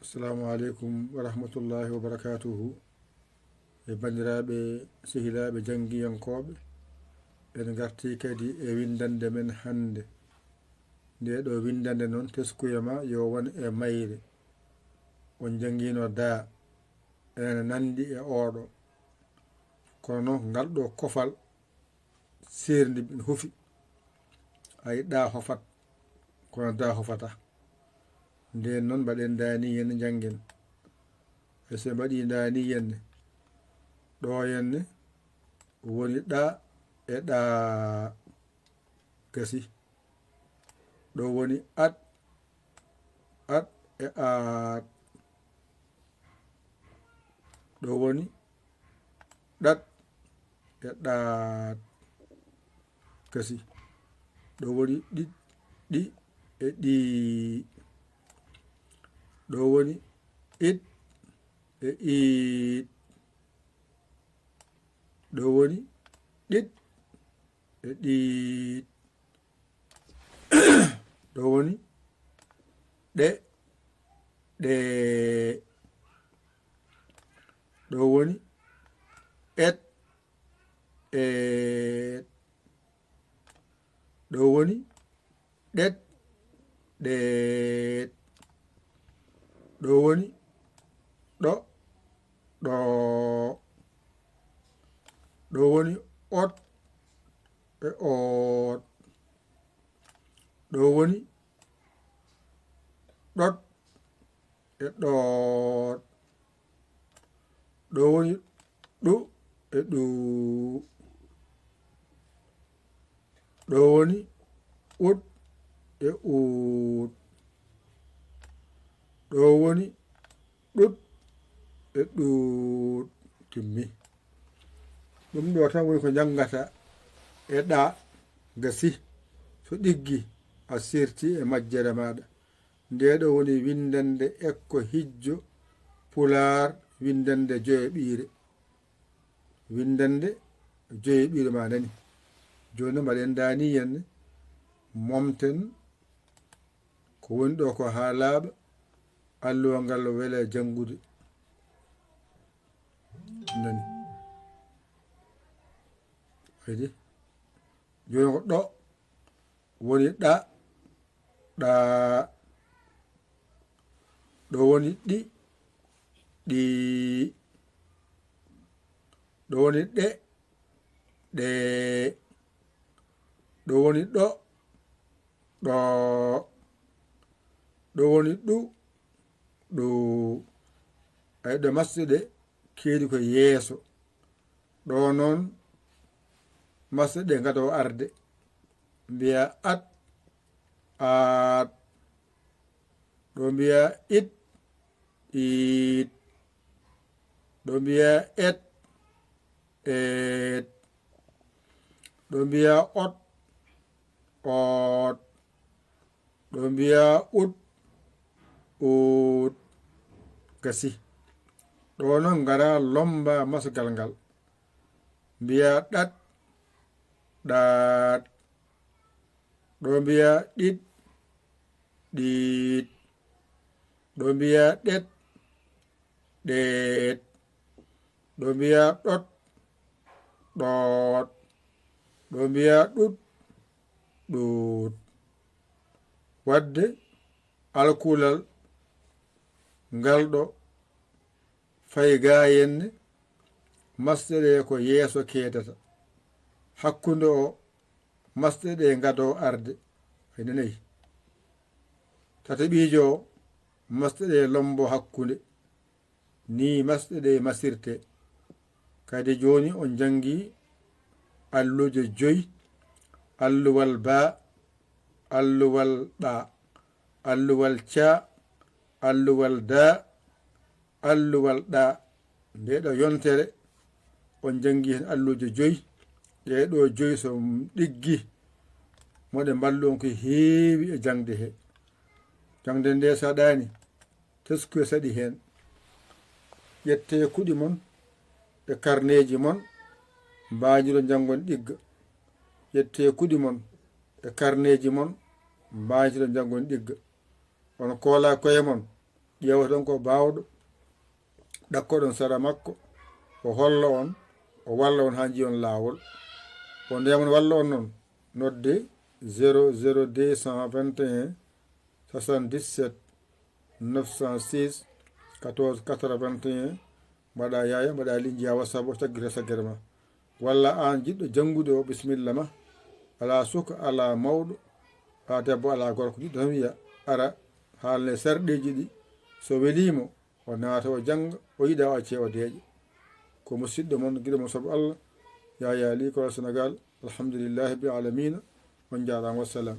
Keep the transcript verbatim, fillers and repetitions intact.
Assalamu aleykum wa rahmatullahi wa barakatuhu. E banndiraaɓe, sehilaaɓe janngiyankooɓe, en ngartii kadi e winndannde men hannde. Ndee ɗoo winndannde noon, teskuya ma yo won e mayre. On njanngiino daa, ene nanndi e ooɗo. Kono noon, ngal ɗoo kofal seerndi ɓe hufi. Ay, ɗaa hofat, kono daa hofata. Ndeen noon, mbaɗen ndaa nii henne, njanngen. E so mbaɗii ndaa nii henne, ɗoo henne woni ɗa e ɗaa. Gasi. Ɗo woni at, at e aat. Ɗo woni ɗat e ɗaat. Gasi. Ɗo woni ɗiɗ, ɗi e ɗii. Ɗo woni it e iit. Ɗo woni ɗiɗ e ɗiit. Ɗo woni ɗe, ɗee. Ɗo woni et, eet. Ɗo woni ɗet, ɗeet. Ɗo woni ɗo, ɗoo. Ɗo woni ot e oot. Ɗo woni ɗot e ɗoot. Ɗo woni ɗu e ɗuu. Ɗo woni ut e uut. Ɗo woni ɗut e ɗuut. Timmi. Ɗum ɗo tan woni ko njanngata e ɗa. Gasi. So ɗiggi, a serti e majjere maaɗa. Ndee ɗo woni winndannde ekko hijjo pulaar, winndannde joyaɓiire. Winndannde joyaɓiire, ma nani. Jooni noon, mbaɗen ndaa nii henne, momten ko woni ɗo ko haa laaɓa, alluwal ngal wela janngude. Nani. Kadi, jooni ko ɗo woni ɗa, ɗaa. Ɗo woni ɗi, ɗii. Ɗo woni ɗe, ɗee. Ɗo woni ɗo, ɗoo. Ɗo woni ɗu, ɗuu. Ay, ɗo masɗe ɗe keedi ko yeeso. Ɗo noon, masɗe ɗe ngadoo arde. Mbiya at, aat. Ɗo mbiya it, iit. Ɗo mbiya et, eet. Ɗo mbiya ot, oot. Ɗo mbiya ut, uut. Gasi. Ɗo noon ngara lomba masgal ngal. Mbiya ɗat, ɗaat. Ɗo mbiya ɗiɗ, ɗiit. Ɗo mbiya ɗet, ɗeet. Ɗo mbiya ɗot, ɗoot. Ɗo mbiya ɗut, ɗuut. Wadde alkulal ngal ɗo fay gaa henne, masɗe ɗe ko yeeso keedata. Hakkunde o, masɗe ɗe ngadoo arde. Ay, nanay. Tataɓiijo o, masɗe ɗe lombo hakkunde. Nii masɗe ɗe masirte. Kadi jooni on janngi alluuje joy, alluwal baa, alluwal ɗaa, alluwal caa, alluwal daa, alluwal ɗaa. Ndee ɗo yontere, on janngi heen alluuje joy. Ɗee ɗo joy so ɗiggi, moɗe mballu on ko heewi e jaŋde he. Jaŋde nde saɗaani, teskuya saɗi heen. Ƴettee kuɗi mon e karneeji mon, mbaajiro njanngon ɗigga. Ƴettee kuɗi mon e karneeji mon, mbaajiro njanngon ɗigga. On koola koye mon, ƴeewoton ko baawɗo, ɗakkoɗon sara makko, o holla on, o walla on haa njiyon laawol. O ndeyamon walla on noon, nodde zéro zéro deux cent vingt et un soixante-dix-sept neuf cent six quatorze quatre-vingt-un. Mbaɗa yaaya, mbaɗa linjiya WhatsApp o, taggita saggere ma. Walla aan jiɗɗo janngude o, bisimilla ma. Alaa suka, alaa mawɗo, alaa debbo, alaa gorko, jiɗɗo tan wiya ara haalne sarɗeeji ɗi. So weliimo, o naata o jannga, o yiɗa o accee o deeƴa. Ko musiɗɗo mon, giɗo mon sabu Allah, Yaya Ly, Kolol Senegaal. Alhamdulillahi rabbil aalamiina. On njaaraama, wassalam.